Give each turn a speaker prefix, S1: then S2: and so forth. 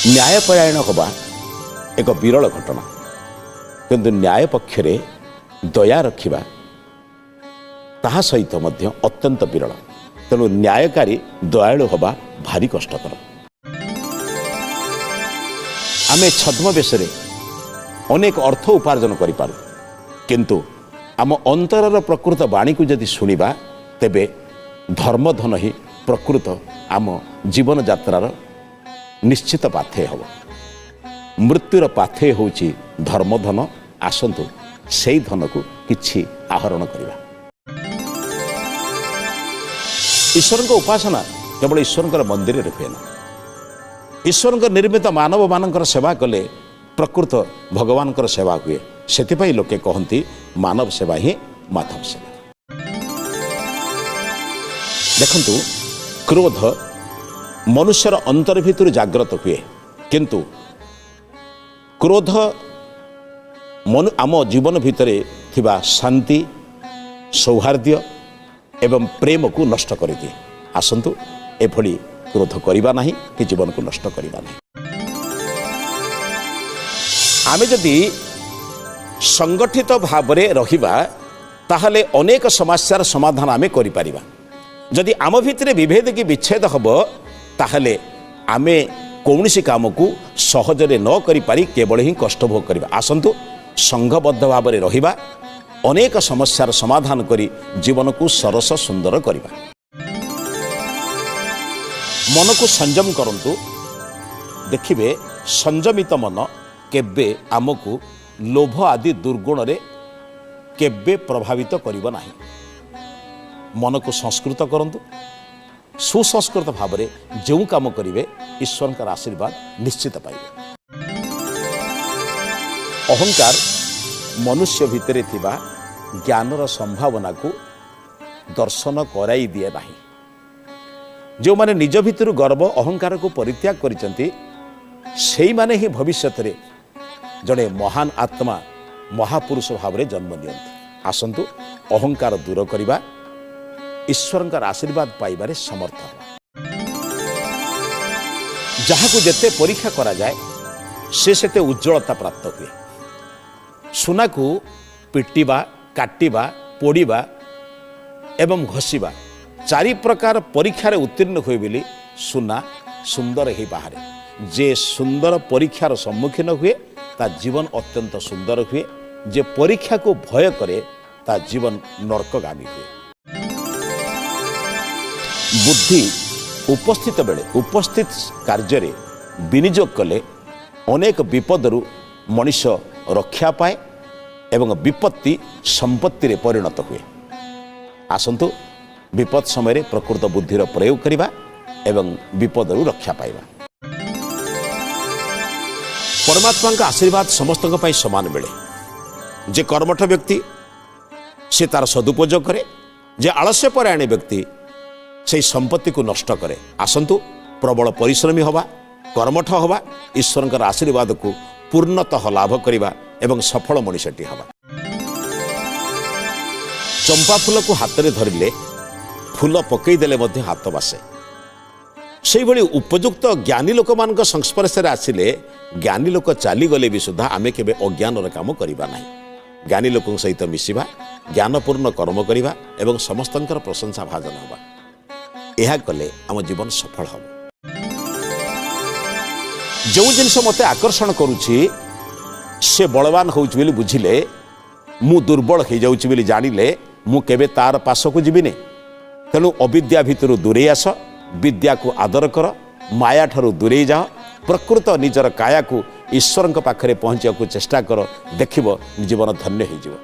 S1: ନ୍ୟାୟପରାୟଣ ହେବା ଏକ ବିରଳ ଘଟଣା, କିନ୍ତୁ ନ୍ୟାୟ ପକ୍ଷରେ ଦୟା ରଖିବା ତାହା ସହିତ ମଧ୍ୟ ଅତ୍ୟନ୍ତ ବିରଳ। ତେଣୁ ନ୍ୟାୟକାରୀ ଦୟାଳୁ ହେବା ଭାରି କଷ୍ଟକର। ଆମେ ଛଦ୍ମବେଶରେ ଅନେକ ଅର୍ଥ ଉପାର୍ଜନ କରିପାରୁ, କିନ୍ତୁ ଆମ ଅନ୍ତରର ପ୍ରକୃତ ବାଣୀକୁ ଯଦି ଶୁଣିବା, ତେବେ ଧର୍ମଧନ ହିଁ ପ୍ରକୃତ ଆମ ଜୀବନଯାତ୍ରାର ନିଶ୍ଚିତ ପାଥେୟ ହେବ। ମୃତ୍ୟୁର ପାଥେୟ ହେଉଛି ଧର୍ମଧନ। ଆସନ୍ତୁ ସେଇ ଧନକୁ କିଛି ଆହରଣ କରିବା। ଈଶ୍ୱରଙ୍କ ଉପାସନା କେବଳ ଈଶ୍ୱରଙ୍କର ମନ୍ଦିରରେ ହୁଏ ନା। ଈଶ୍ୱରଙ୍କ ନିର୍ମିତ ମାନବମାନଙ୍କର ସେବା କଲେ ପ୍ରକୃତ ଭଗବାନଙ୍କର ସେବା ହୁଏ। ସେଥିପାଇଁ ଲୋକେ କହନ୍ତି, ମାନବ ସେବା ହିଁ ମାଧବ ସେବା। ଦେଖନ୍ତୁ, କ୍ରୋଧ ମନୁଷ୍ୟର ଅନ୍ତର ଭିତରୁ ଜାଗ୍ରତ ହୁଏ, କିନ୍ତୁ କ୍ରୋଧ ଆମ ଜୀବନ ଭିତରେ ଥିବା ଶାନ୍ତି, ସୌହାର୍ଦ୍ଦ୍ୟ ଏବଂ ପ୍ରେମକୁ ନଷ୍ଟ କରିଦିଏ। ଆସନ୍ତୁ ଏଭଳି କ୍ରୋଧ କରିବା ନାହିଁ କି ଜୀବନକୁ ନଷ୍ଟ କରିବା ନାହିଁ। ଆମେ ଯଦି ସଂଗଠିତ ଭାବରେ ରହିବା, ତାହେଲେ ଅନେକ ସମସ୍ୟାର ସମାଧାନ ଆମେ କରିପାରିବା। ଯଦି ଆମ ଭିତରେ ବିଭେଦ କି ବିଚ୍ଛେଦ ହେବ, ତାହେଲେ ଆମେ କୌଣସି କାମକୁ ସହଜରେ ନ କରିପାରି କେବଳ ହିଁ କଷ୍ଟ ଭୋଗ କରିବା। ଆସନ୍ତୁ ସଂଘବଦ୍ଧ ଭାବରେ ରହିବା, ଅନେକ ସମସ୍ୟାର ସମାଧାନ କରି ଜୀବନକୁ ସରସ ସୁନ୍ଦର କରିବା। ମନକୁ ସଂଯମ କରନ୍ତୁ, ଦେଖିବେ ସଂଯମିତ ମନ କେବେ ଆମକୁ ଲୋଭ ଆଦି ଦୁର୍ଗୁଣରେ କେବେ ପ୍ରଭାବିତ କରିବ ନାହିଁ। ମନକୁ ସଂସ୍କୃତ କରନ୍ତୁ। ସୁସଂସ୍କୃତ ଭାବରେ ଯେଉଁ କାମ କରିବେ, ଈଶ୍ୱରଙ୍କର ଆଶୀର୍ବାଦ ନିଶ୍ଚିତ ପାଇବେ। ଅହଙ୍କାର ମନୁଷ୍ୟ ଭିତରେ ଥିବା ଜ୍ଞାନର ସମ୍ଭାବନାକୁ ଦର୍ଶନ କରାଇ ଦିଏ ନାହିଁ। ଯେଉଁମାନେ ନିଜ ଭିତରୁ ଗର୍ବ ଅହଙ୍କାରକୁ ପରିତ୍ୟାଗ କରିଛନ୍ତି, ସେଇମାନେ ହିଁ ଭବିଷ୍ୟତରେ ଜଣେ ମହାନ ଆତ୍ମା, ମହାପୁରୁଷ ଭାବରେ ଜନ୍ମ ନିଅନ୍ତି। ଆସନ୍ତୁ ଅହଙ୍କାର ଦୂର କରିବା, ଈଶ୍ୱରଙ୍କର ଆଶୀର୍ବାଦ ପାଇବାରେ ସମର୍ଥ ହେବା। ଯାହାକୁ ଯେତେ ପରୀକ୍ଷା କରାଯାଏ, ସେ ସେତେ ଉଜ୍ଜଳତା ପ୍ରାପ୍ତ ହୁଏ। ସୁନାକୁ ପିଟିବା, କାଟିବା, ପୋଡ଼ିବା ଏବଂ ଘଷିବା, ଚାରି ପ୍ରକାର ପରୀକ୍ଷାରେ ଉତ୍ତୀର୍ଣ୍ଣ ହୁଏ ବୋଲି ସୁନା ସୁନ୍ଦର ହେଇ ବାହାରେ। ଯେ ସୁନ୍ଦର ପରୀକ୍ଷାର ସମ୍ମୁଖୀନ ହୁଏ, ତା ଜୀବନ ଅତ୍ୟନ୍ତ ସୁନ୍ଦର ହୁଏ। ଯେ ପରୀକ୍ଷାକୁ ଭୟ କରେ, ତା ଜୀବନ ନର୍କଗାମୀ ହୁଏ। ବୁଦ୍ଧି ଉପସ୍ଥିତ ବେଳେ ଉପସ୍ଥିତ କାର୍ଯ୍ୟରେ ବିନିଯୋଗ କଲେ ଅନେକ ବିପଦରୁ ମଣିଷ ରକ୍ଷା ପାଏ ଏବଂ ବିପତ୍ତି ସମ୍ପତ୍ତିରେ ପରିଣତ ହୁଏ। ଆସନ୍ତୁ ବିପଦ ସମୟରେ ପ୍ରକୃତ ବୁଦ୍ଧିର ପ୍ରୟୋଗ କରିବା ଏବଂ ବିପଦରୁ ରକ୍ଷା ପାଇବା। ପରମାତ୍ମାଙ୍କ ଆଶୀର୍ବାଦ ସମସ୍ତଙ୍କ ପାଇଁ ସମାନ ମିଳେ। ଯେ କର୍ମଠ ବ୍ୟକ୍ତି, ସେ ତାର ସଦୁପଯୋଗ କରେ। ଯେ ଆଳସ୍ୟ ପରାୟଣ ବ୍ୟକ୍ତି, ସେଇ ସମ୍ପତ୍ତିକୁ ନଷ୍ଟ କରେ। ଆସନ୍ତୁ ପ୍ରବଳ ପରିଶ୍ରମୀ ହେବା, କର୍ମଠ ହେବା, ଈଶ୍ୱରଙ୍କର ଆଶୀର୍ବାଦକୁ ପୂର୍ଣ୍ଣତଃ ଲାଭ କରିବା ଏବଂ ସଫଳ ମଣିଷଟି ହେବା। ଚମ୍ପା ଫୁଲକୁ ହାତରେ ଧରିଲେ ଫୁଲ ପକେଇଦେଲେ ମଧ୍ୟ ହାତ ବାସେ। ସେଇଭଳି ଉପଯୁକ୍ତ ଜ୍ଞାନୀ ଲୋକମାନଙ୍କ ସଂସ୍ପର୍ଶରେ ଆସିଲେ, ଜ୍ଞାନୀ ଲୋକ ଚାଲିଗଲେ ବି ସୁଦ୍ଧା ଆମେ କେବେ ଅଜ୍ଞାନର କାମ କରିବା ନାହିଁ। ଜ୍ଞାନୀ ଲୋକଙ୍କ ସହିତ ମିଶିବା, ଜ୍ଞାନପୂର୍ଣ୍ଣ କର୍ମ କରିବା ଏବଂ ସମସ୍ତଙ୍କର ପ୍ରଶଂସା ଭାଜନ ହେବା, ଏହା କଲେ ଆମ ଜୀବନ ସଫଳ ହେବ। ଯେଉଁ ଜିନିଷ ମୋତେ ଆକର୍ଷଣ କରୁଛି, ସେ ବଳବାନ ହେଉଛି ବୋଲି ବୁଝିଲେ, ମୁଁ ଦୁର୍ବଳ ହେଇଯାଉଛି ବୋଲି ଜାଣିଲେ, ମୁଁ କେବେ ତାର ପାଶକୁ ଯିବିନି। ତେଣୁ ଅବିଦ୍ୟା ଭିତରୁ ଦୂରେଇ ଆସ, ବିଦ୍ୟାକୁ ଆଦର କର, ମାୟାଠାରୁ ଦୂରେଇ ଯାଅ, ପ୍ରକୃତ ନିଜର କାୟାକୁ ଈଶ୍ୱରଙ୍କ ପାଖରେ ପହଞ୍ଚିବାକୁ ଚେଷ୍ଟା କର, ଦେଖିବ ଜୀବନ ଧନ୍ୟ ହେଇଯିବ।